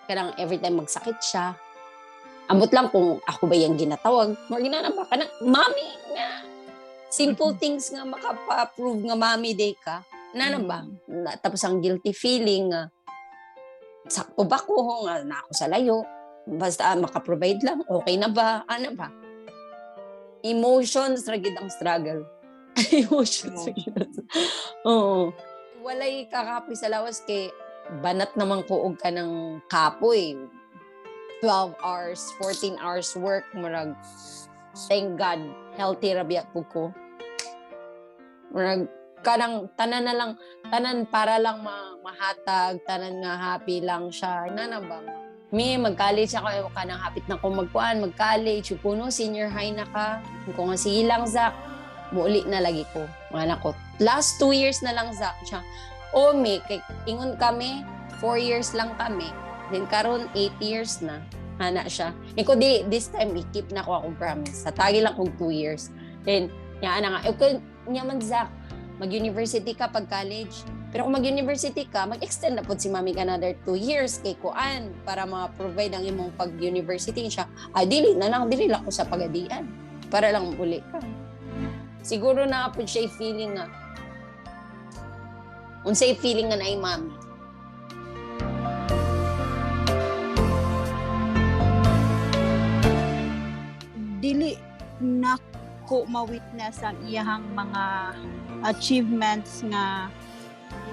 Kanang every time magsakit siya, ambot lang kung ako ba yung ginatawag. More ginana ba kanang mami nga. Simple things nga makapa-prove nga mommy diay ka. Nana ba? Na, tapos ang guilty feeling nga sakto ba ko nga na ako sa layo. Basta maka-provide lang, okay na ba? Ano ba? Emotions ra gid ang struggle. Emotions ra gid. Oo. Walay kakapoy sa lawas kay banat naman ko og kanang kapoy. 12 hours, 14 hours work, murag thank God, healthy ra biya po ko. Murag kanang tanan na lang, tanan para lang mahatag, tanan nga happy lang siya. Nana ba? Mi, mag-college ako, kanang hapit na ko magkuan, mag-college, kuno senior high na ka. Kung nga sige lang, Zach, muuli na lagi ko. Mga anak ko, last 2 years na lang, Zach. Siya, o mi, kay, ingon kami, 4 years lang kami. Then karon 8 years na. Ana siya. Iko di this time i-keep na ko akong promise. Sa tagi lang kog 2 years. Then nya ana nga, okay, nya man Zach, mag-university ka pag college. Pero kung mag-university ka, mag-extend na pod si mami another 2 years kay kuan para ma-provide ang imong pag-university siya. Ah, dili na lang, dili lang ko sa pagadian para lang uli ka. Siguro na pod siya feeling nga unsay feeling nga naay mami. Dili nako ma-witness ang iyahang mga achievements nga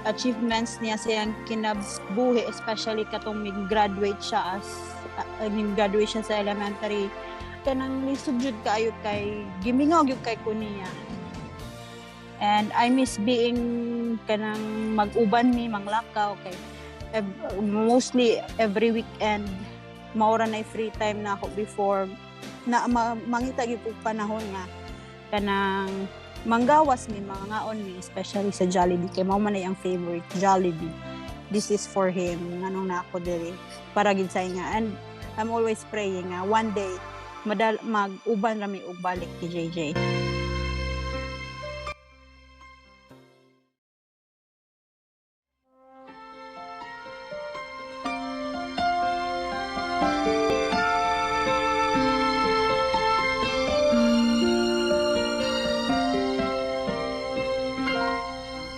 achievements niya sa iyang kinabuhi, especially katong graduate siya as graduate siya sa elementary. Kanang lisod jud kaayo kay gimingaw gyud kay ko niya and I miss being kanang mag-uban mi manglakaw kay mostly every weekend mao ra na free time na ako before na mangita gyud kog panahon nga kanang manggawas mi, mangaon mi, especially sa Jollibee kay mao man ay ang favorite, Jollibee. This is for him, nganong na ako diri para gid sa inga. And I'm always praying nga one day madal mag-uban ra mi og balik ni JJ.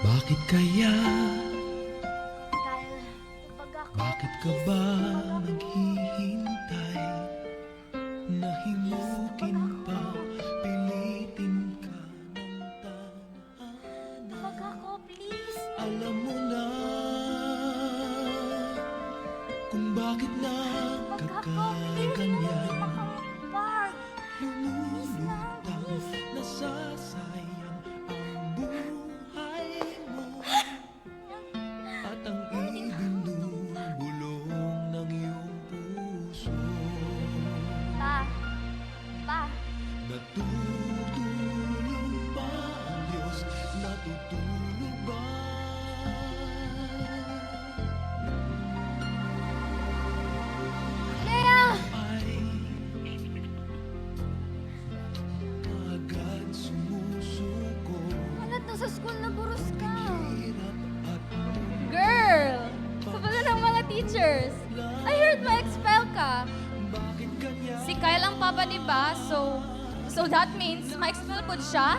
Bakit kaya? Kyle, tubag ako. Bakit ka ba Tubag ako. naghihintay? Nahimukin pa, pilitin ka ng tadhana. Tubag ako, please. Alam mo na kung bakit Tubag ako, please. nagkakaganyan. Makapag. Please lang, Lumulutang, please. nasasayang ang buhay mo at ang ibinubulong ng iyong puso. Pa. Pa. Natutulog ba ang Diyos? Natutulog ba? Leia! Ay agad sumusuko. Wala to sa school na buros ka. Hirap at Girl! Sa pala ng mga teachers. I heard ma-expel ka. bakit ganyan? Si Kyle ang papa, di ba? So that means ma-expel po siya?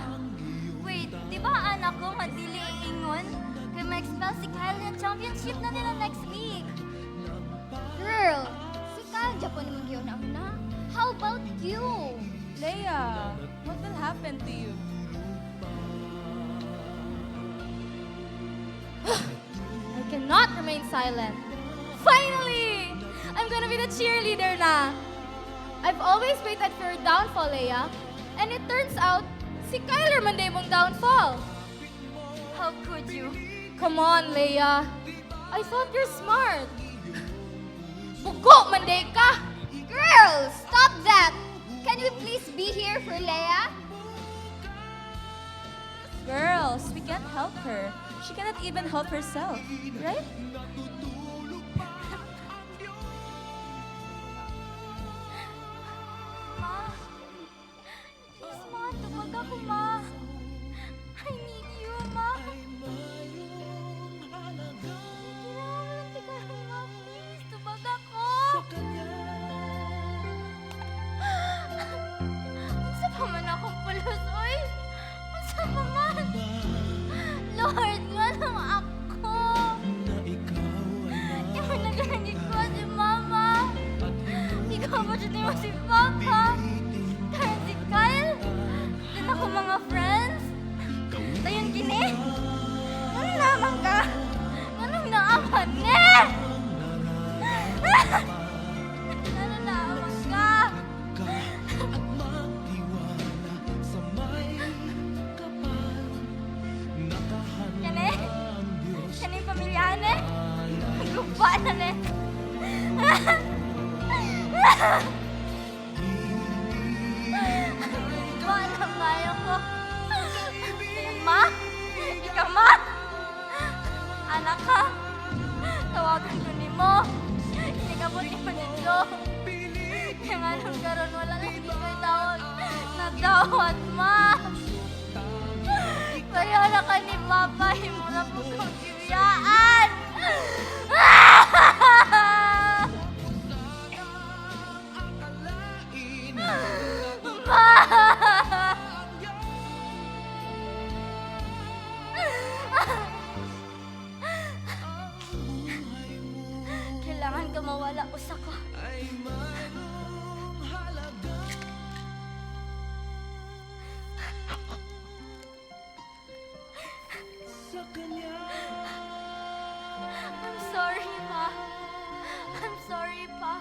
Wait, di ba anak ko nga dili ingon? Kay ma-expel si Kyle ng championship na nila next week. Girl, si Kyle Japan naman yun na. How about you? Leia, what will happen to you? I cannot remain silent. Finally! I'm gonna be the cheerleader na! I've always waited for your downfall, Leia. And it turns out, si Kyler man day mong downfall. How could you? Come on, Leia. I thought you're smart. Bugo man day ka! Girl, stop that! Can we please be here for Leia? Girls, we can't help her. She cannot even help herself, right? Ma, please ma, tubag ako ma. I need you, ma. Kailangan lang kita, ma. Please, tubag ako. Lord, nganong ako? Na ikaw ay Ikaw na ganang ko si Mama. Ikaw ba dyan mo si Papa? Karon si Kyle? Din ako mga friends? Tayon kini? Ano naman ka? Anong naaman ni? Ano naaman ka? Ka at magtiwala sa may kapal. Nakahanda Kani? ang Diyos. Kani pamilyahan eh? Guba na ni. Guba na kayo ko. Ma? Ikaw ma? Anak ka? Tawagan ko ni mo. Inikabot ni mo nito. Kaya nga nung karon wala na hindi ko tawag. Nagdawat ma. Kaya na ka ni Papa, himo na po kong kibiyaan. Ma! Kailangan ka mawala usa ka. Ay mayroong halaga sa kanya. I'm sorry, Ma. I'm sorry, Pa.